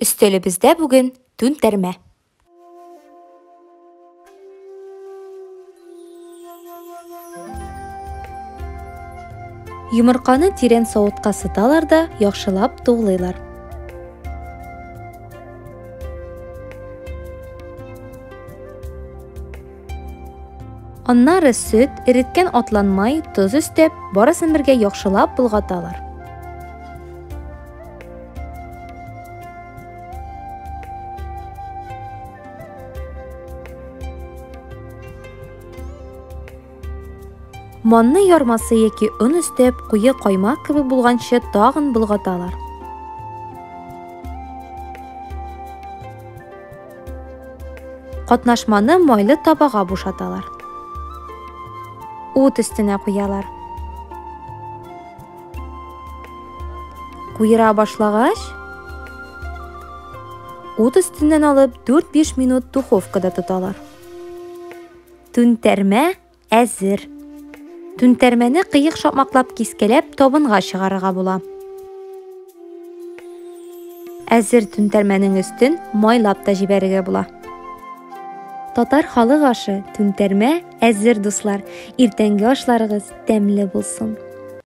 Өстәлебездә бүген түнтәрмә. Йомырканы тирән савытка сыталар да яхшылап туглыйлар. Аннары сөт, эреткән атланмай, тоз өстәп, барысын бергә яхшылап болгаталар. Манны ярмасы яки он өстәп, куе каймак кебек булганчы тагын болгаталар. Катнашманы майлы табага бушаталар. Ут өстенә куялар. Куера башлагач, ут өстеннән алып 4-5 минут духовкада тоталар. Түнтәрмә әзер. Түнтәрмәне кыек шакмаклап кискәләп табынга чыгарырга була. Әзер түнтәрмәнең өстен майлап та җибәрергә була. Татар халык ашы түнтәрмә әзер, дуслар. Иртәнге ашларыгыз тәмле булсын.